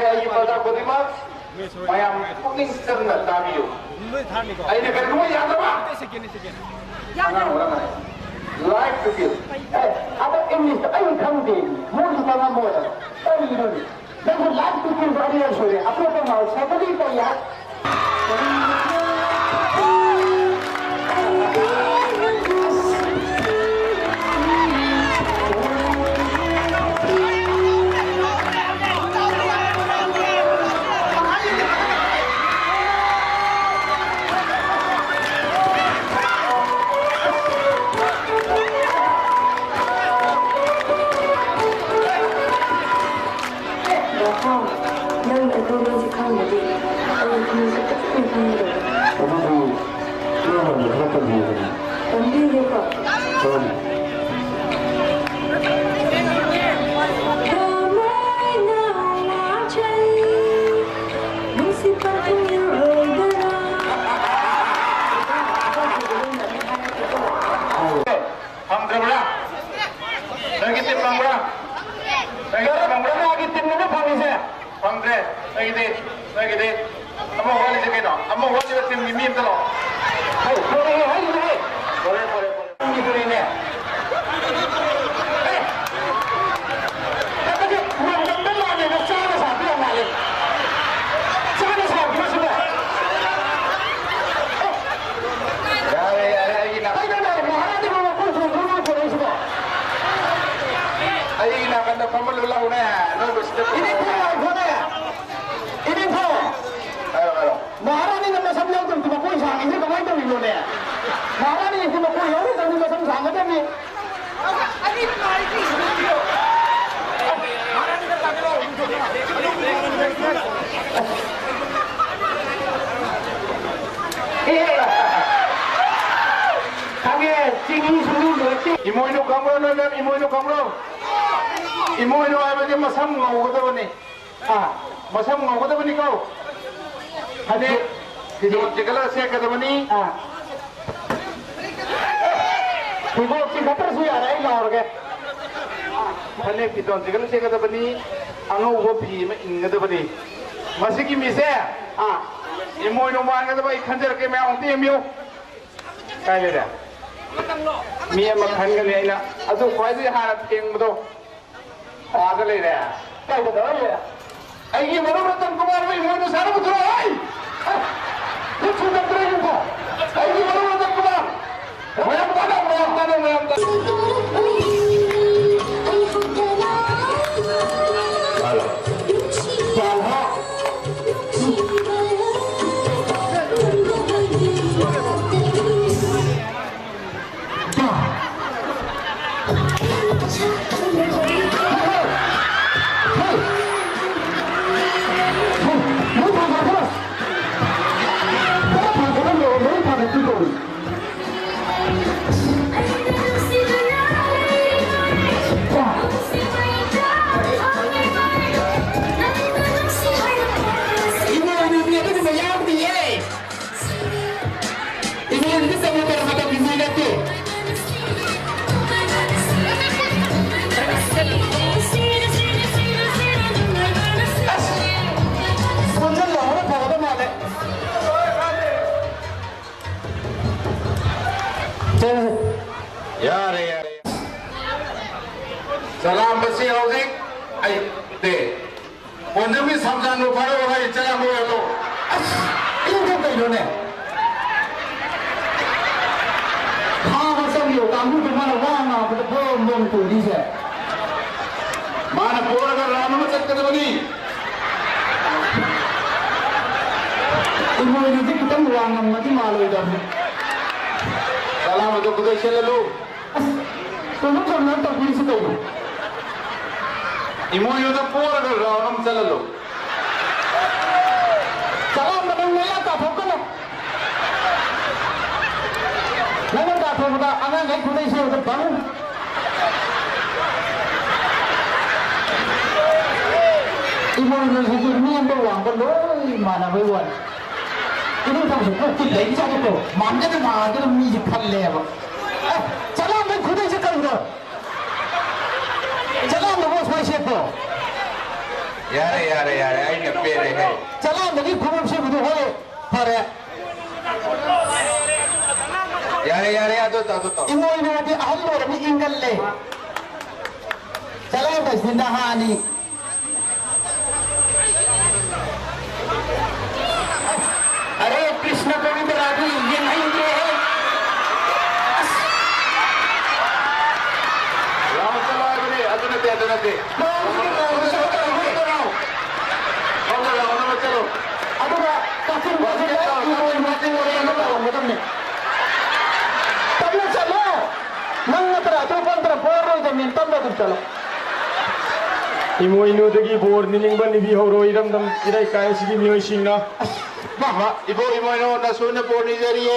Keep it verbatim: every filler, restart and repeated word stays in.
ꯑꯩꯒꯤ ꯄ꯭ꯔꯖꯥ ꯈꯨꯗꯤꯡꯃꯛ ꯃꯌꯥꯝ ꯄꯨꯛꯅꯤꯡ ꯆꯪꯅ ꯇꯥꯕꯤꯌꯨ꯫ ꯑꯩꯅ ꯀꯔꯤꯒꯨꯝꯕ ꯌꯥꯗ꯭ꯔꯕ? ꯑꯉꯥꯡ ꯑꯣꯏꯔꯝꯃꯅꯤ꯫ Life to give. ꯑꯦ, ꯑꯗꯣ English ꯇ ꯑꯩ ꯈꯪꯗꯦ꯫ ꯃꯣꯏꯁꯨ ꯈꯪꯉꯝꯃꯣꯏ꯫ ꯀꯔꯤꯅꯣꯅꯦ? ꯅꯪꯁꯨ life to give ꯑꯅꯤꯔꯛ ꯁꯨꯔꯦ꯫ ꯑꯇꯣꯞꯄ ꯃꯥꯜꯂꯦ꯫ ꯁꯥꯏꯀꯜꯗꯤ ꯀꯔꯤ ꯍꯥꯏ? ꯅꯪ ꯑꯩꯈꯣꯏ ꯂꯣꯟꯁꯤ ꯈꯪꯗ꯭ꯔꯗꯤ ꯑꯩ ꯈꯪꯕꯁꯨ ꯐꯖꯅ ꯈꯪꯒꯗꯕ꯫ ꯑꯗꯨꯕꯨ ꯅꯣꯏꯔꯣꯝꯗ ꯈꯔ ꯇꯝꯕꯤꯌꯨꯗꯅ꯫ ꯇꯝꯕꯤꯒꯦꯀꯣ꯫ ꯍꯣꯏ꯫ ꯀꯃꯥꯏꯅ ꯋꯥꯖꯩ, ꯅꯨꯡꯁꯤꯕ ꯊꯤꯡꯉꯔꯣꯏꯗꯅ꯫ ꯐꯪꯗ꯭ꯔꯕ꯭ꯔꯥ? ꯅꯪꯒꯤ ꯇꯤꯝ ꯐꯪꯕ꯭ꯔꯥ? ꯅꯪꯒꯤ ꯇꯤꯝ ꯐꯪꯕ꯭ꯔꯥ? ꯅꯪꯒꯤ ꯇꯤꯝ ꯑꯃ ꯐꯪꯉꯤꯁꯦ? ꯐꯪꯗ꯭ꯔꯦ꯫ ꯅꯪꯒꯤꯗꯤ, ꯅꯪꯒꯤꯗꯤ꯫ ꯑꯃ ꯋꯥꯠꯂꯤꯁꯦ ꯀꯩꯅꯣ? ꯑꯃ ꯋꯥꯠꯂꯤꯕ ꯇꯤꯝꯒꯤ ꯃꯤ ꯑꯝꯇ ꯂꯥꯛꯑꯣ꯫ ꯍꯩ, ꯐꯔꯦ, ꯍꯩ, ꯍꯩ꯫ ꯐꯔꯦ, ꯐꯔꯦ, ꯐꯔꯦ꯫ ꯅꯪꯒꯤꯗꯨꯅꯤꯅꯦ꯫ ꯑꯦ! ꯅꯪꯒꯤꯗꯤ ꯂꯣꯡꯗꯝꯗ ꯂꯥꯛꯑꯦꯅ ꯆꯥꯅ ꯁꯥꯕ ꯌꯥꯝ ꯃꯥꯜꯂꯦ꯫ ꯆꯥꯅ ꯁꯥꯕ ꯁꯤꯕꯣ꯫ ꯌꯥꯔꯦ, ꯌꯥꯔꯦ, ꯑꯩꯒꯤ ꯅꯥ- ꯀꯩꯅꯣꯅꯦ, ꯃꯍꯥꯔꯥꯅꯤꯕꯨ ꯃꯈꯣꯡ ꯁꯣꯝꯗ ꯂꯣꯏ ꯊꯣꯔꯛꯏꯁꯤꯕꯣ? ꯑꯩꯒꯤ ꯅꯥꯀꯟꯗ ꯐꯝꯍꯜꯂꯨ ꯂꯥꯎꯅꯦ, ꯅꯣꯏꯕꯨ ꯁꯤꯗ ꯏꯅꯦ ꯐꯣ, ꯐꯣꯅꯦ꯫ ꯏꯅꯦ ꯐꯣ꯫ ꯍꯥꯏꯔꯣ, ꯍꯥꯏꯔꯣ꯫ ꯃꯍꯥꯔꯥꯅꯤꯅ ꯃꯁꯝ ꯌꯥꯎꯗꯕꯗꯨ ꯃꯈꯣꯡ ꯁꯥꯡꯉꯤꯁꯦ ꯀꯃꯥꯏꯅ ꯇꯧꯔꯤꯅꯣꯅꯦ? ꯃꯍꯥꯔꯥꯅꯤꯁꯤ ꯃꯈꯣꯡ ꯌꯥꯎꯔꯒꯗꯤ ꯃꯁꯝ ꯁꯥꯡꯒꯗꯕꯅꯤ꯫ ꯈꯪꯉꯦ, ꯆꯤꯡꯃꯤ ꯁꯨꯡꯂꯨ ꯂꯨꯔꯛꯇꯦ꯫ ꯏꯃꯣꯏꯅꯨ ꯈꯪꯕ꯭ꯔꯣ ꯅꯪ, ꯅꯪ ꯏꯃꯣꯏꯅꯨ ꯈꯪꯕ꯭ꯔꯣ? ꯏꯃꯣꯏꯅꯨ ꯍꯥꯏꯕꯗꯤ ꯃꯁꯝ ꯉꯧꯒꯗꯕꯅꯤ꯫ ꯑꯥ, ꯃꯁꯝ ꯉꯧꯒꯗꯕꯅꯤꯀꯣ꯫ ꯐꯅꯦꯛ ꯐꯤꯖꯣꯜ ꯆꯤꯡꯈꯠꯂꯒ ꯁꯦꯠꯀꯗꯕꯅꯤ꯫ ꯑꯥ꯫ ꯐꯤꯖꯣꯜ ꯆꯤꯡꯈꯠꯇ꯭ꯔꯁꯨ ꯌꯥꯔꯦ, ꯑꯩ ꯂꯥꯎꯔꯒꯦ꯫ ꯐꯅꯦꯛ ꯐꯤꯖꯣꯜ ꯆꯤꯡꯈꯠꯂ ꯁꯦꯠꯀꯗꯕꯅꯤ꯫ ꯑꯉꯧꯕ ꯐꯤ ꯑꯃ ꯏꯟꯒꯗꯕꯅꯤ꯫ ꯃꯁꯤꯒꯤ ꯃꯤꯁꯦ, ꯑꯥ, ꯏꯃꯣꯏꯅꯨ ꯃꯥꯟꯒꯗꯕ ꯑꯩ ꯈꯟꯖꯔꯛꯀꯦ, ꯃꯌꯥꯝ ꯑꯝꯇ ꯌꯦꯡꯕꯤꯌꯨ꯫ ꯀꯥꯏ ꯂꯩꯔꯦ? ꯃꯤ ꯑꯃ ꯈꯟꯒꯅꯤ ꯑꯩꯅ꯫ ꯑꯗꯨ ꯈ꯭ꯋꯥꯏꯗꯒꯤ ꯍꯥꯟꯅ ꯊꯦꯡꯕꯗꯣ ꯑꯥꯗ ꯂꯩꯔꯦ꯫ ꯀꯥꯏꯗ ꯂꯩꯔꯦ? ꯑꯩꯒꯤ ꯃꯔꯨꯞ ꯔꯇꯟ ꯀꯨꯃꯥꯔꯕꯨ ꯏꯃꯣꯏꯅꯨ ꯁꯥꯔ ꯄꯨꯊꯣꯔꯛꯑꯣ ꯍꯩ! ꯈꯨꯠ ꯁꯨꯗꯠꯇ꯭ꯔꯦ ꯌꯦꯡꯉꯨꯀꯣ꯫ ꯑꯩꯒꯤ ꯃꯔꯨꯞ ꯔꯇꯟ ꯀꯨꯃꯥꯔ! ꯃꯌꯥꯝ ꯇꯥꯟꯅꯧ, ꯃꯌꯥꯝ ꯇꯥꯟꯅꯧ, ꯃꯌꯥꯝ ꯇꯥꯟꯅꯧ꯫ ꯍꯜꯂꯣ꯫ ꯄꯥꯜꯍꯥ꯫ ꯏꯃꯣꯏꯅꯨꯗꯤ ꯑꯗꯨꯒꯨꯝꯕ ꯌꯥꯎꯗꯤꯌꯦ꯫ ꯏꯃꯣꯏꯅꯨꯗꯤ ꯆꯝꯅ ꯇꯧꯔꯒ ꯇꯧꯕꯤꯕ ꯅꯠꯇꯦ꯫ ꯑꯁ! ꯀꯣꯟꯁꯤꯜꯂꯝꯕꯅ ꯐꯒꯗꯕ ꯃꯥꯜꯂꯦ꯫ ꯌꯥꯔꯦ, ꯌꯥꯔꯦ꯫ ꯆꯂꯥꯝꯕꯁꯤ ꯍꯧꯖꯤꯛ ꯑꯩ ꯗꯦ꯫ ꯀꯣꯟꯖꯝꯒꯤ ꯁꯝꯖꯥꯟꯗꯣ ꯐꯥꯔꯛꯑꯣ ꯍꯥꯏ, ꯆꯂꯥꯝꯕ ꯑꯣꯏꯍꯜꯂꯣ꯫ ꯑꯁ! ꯑꯩꯕꯨ ꯀꯩꯅꯣꯅꯦ? ꯐꯥꯕ ꯆꯪꯉꯤꯕ ꯀꯥꯡꯕꯨꯗꯣ ꯃꯥꯅ ꯋꯥ ꯉꯥꯡꯕꯗ ꯕꯣꯝ ꯕꯣꯝ ꯇꯣꯡꯉꯤꯁꯦ꯫ ꯃꯥꯅ ꯄꯣꯔꯒ ꯔꯥꯎꯟ ꯑꯃ ꯆꯠꯀꯗꯕꯅꯤ꯫ ꯏꯃꯣꯏꯅꯨꯗꯤ ꯈꯤꯇꯪ ꯋꯥꯡꯉꯝꯃꯗꯤ ꯃꯥꯜꯂꯣꯏꯗꯕꯅꯤ꯫ ꯆꯂꯥꯝꯕꯗꯣ ꯈꯨꯗꯩ ꯁꯦꯠꯍꯜꯂꯨ꯫ ꯑꯁ, ꯀꯩꯅꯣ ꯆꯝꯅ ꯇꯧꯕꯤꯔꯤꯁꯤ ꯀꯩꯅꯣ? ꯏꯃꯣꯏꯅꯨꯗ ꯄꯣꯔꯒ ꯔꯥꯎꯟ ꯑꯃ ꯆꯠꯍꯜꯂꯨ꯫ ꯆꯂꯥꯝꯕ ꯅꯪ ꯅꯌꯥ ꯀꯥꯊꯣꯛꯀꯅꯨ꯫ ꯅꯪꯅ ꯀꯥꯊꯣꯛꯄꯗ ꯑꯉꯥꯡꯈꯩ ꯈꯨꯗꯩ ꯁꯦꯠꯄꯗ ꯐꯪ꯫ ꯏꯃꯣꯏꯅꯨꯁꯤꯗꯤ ꯅꯦꯝꯕ ꯋꯥꯡꯕ ꯂꯣꯏ ꯃꯥꯟꯅꯕꯩ ꯋꯥꯅꯤ꯫ ꯏꯅꯤꯡꯊꯧꯁꯦ ꯀꯣꯛꯇꯤ ꯂꯩꯖꯥꯠꯅꯤꯀꯣ, ꯃꯥꯟꯒꯗ꯭ꯔꯥ ꯃꯥꯟꯒꯗ꯭ꯔꯥ ꯃꯤꯁꯦ ꯈꯜꯂꯦꯕ꯫ ꯑꯦ, ꯆꯂꯥꯝꯕꯩ ꯈꯨꯗꯩꯁꯦ ꯀꯔꯤꯅꯣ? ꯆꯂꯥꯝꯕꯕꯨ ꯁꯨꯃꯥꯏ ꯁꯦꯠꯄ꯭ꯔꯣ? ꯌꯥꯔꯦ, ꯌꯥꯔꯦ, ꯌꯥꯔꯦ, ꯑꯩꯅ ꯄꯦꯜꯂꯦꯍꯦ꯫ ꯆꯂꯥꯝꯕꯒꯤ ꯈꯨꯕꯝꯁꯤꯕꯨꯗꯤ ꯍꯣꯏ, ꯐꯔꯦ꯫ ꯌꯥꯔꯦ, ꯌꯥꯔꯦ, ꯑꯗꯨ ꯇꯧ, ꯑꯗꯨ ꯇꯧ꯫ ꯏꯃꯣꯏꯅꯨꯗꯤ ꯑꯍꯜ ꯑꯣꯏꯔꯕꯅꯤ, ꯏꯪꯒꯜꯂꯦ꯫ ꯆꯂꯥꯝꯕꯁꯤꯗꯤ ꯅꯍꯥꯅꯤ꯫ ꯑꯔꯦ ꯀ꯭ꯔꯤꯁꯅ ꯄꯕꯤꯇ꯭ꯔꯥꯗꯤ ꯌꯦꯡꯍꯩꯗ꯭ꯔꯦꯍꯦ꯫ ꯑꯁ! ꯂꯥꯎ ꯆꯠꯂꯣ ꯍꯥꯏꯕꯅꯦ, ꯑꯗꯨ ꯅꯠꯇꯦ, ꯑꯗꯨ ꯅꯠꯇꯦ꯫ ꯂꯥꯎ ꯆꯠꯂꯣ, ꯂꯥꯎ ꯆꯠꯂꯣ, ꯂꯥꯎ ꯆꯠꯂꯣ꯫ ꯐꯝꯗ ꯂꯥꯎꯅꯕ ꯆꯠꯂꯣ꯫ ꯑꯗꯨꯒ ꯀꯛꯆꯤꯡ ꯀꯛꯆꯤꯡꯗ ꯏꯃꯣꯏꯅꯨ ꯆꯤꯡ ꯑꯣꯏꯅ ꯇꯧꯔꯝꯒꯗꯕꯅꯤ꯫ ꯇꯞꯅ ꯆꯠꯂꯣ꯫ ꯅꯪ ꯅꯠꯇ꯭ꯔ ꯑꯇꯣꯞꯄ ꯑꯝꯇꯅ ꯄꯣꯔꯔꯣꯏꯗꯕꯅꯤ, ꯇꯞꯅ ꯑꯗꯨꯝ ꯆꯠꯂꯣ꯫ ꯏꯃꯣꯏꯅꯨꯗꯒꯤ ꯕꯣꯔ ꯅꯤꯅꯤꯡꯕ ꯅꯤꯕꯤꯍꯧꯔꯣ, ꯏꯔꯝꯗꯝ ꯏꯔꯩ ꯀꯥꯏ ꯑꯁꯤꯒꯤ ꯃꯤꯑꯣꯏꯁꯤꯡꯅ꯫ ꯃꯥ, ꯃꯥ, ꯏꯕꯣ ꯏꯃꯣꯏꯅꯨ ꯅꯁꯨꯅ ꯕꯣꯔ ꯅꯤꯖꯔꯤꯌꯦ꯫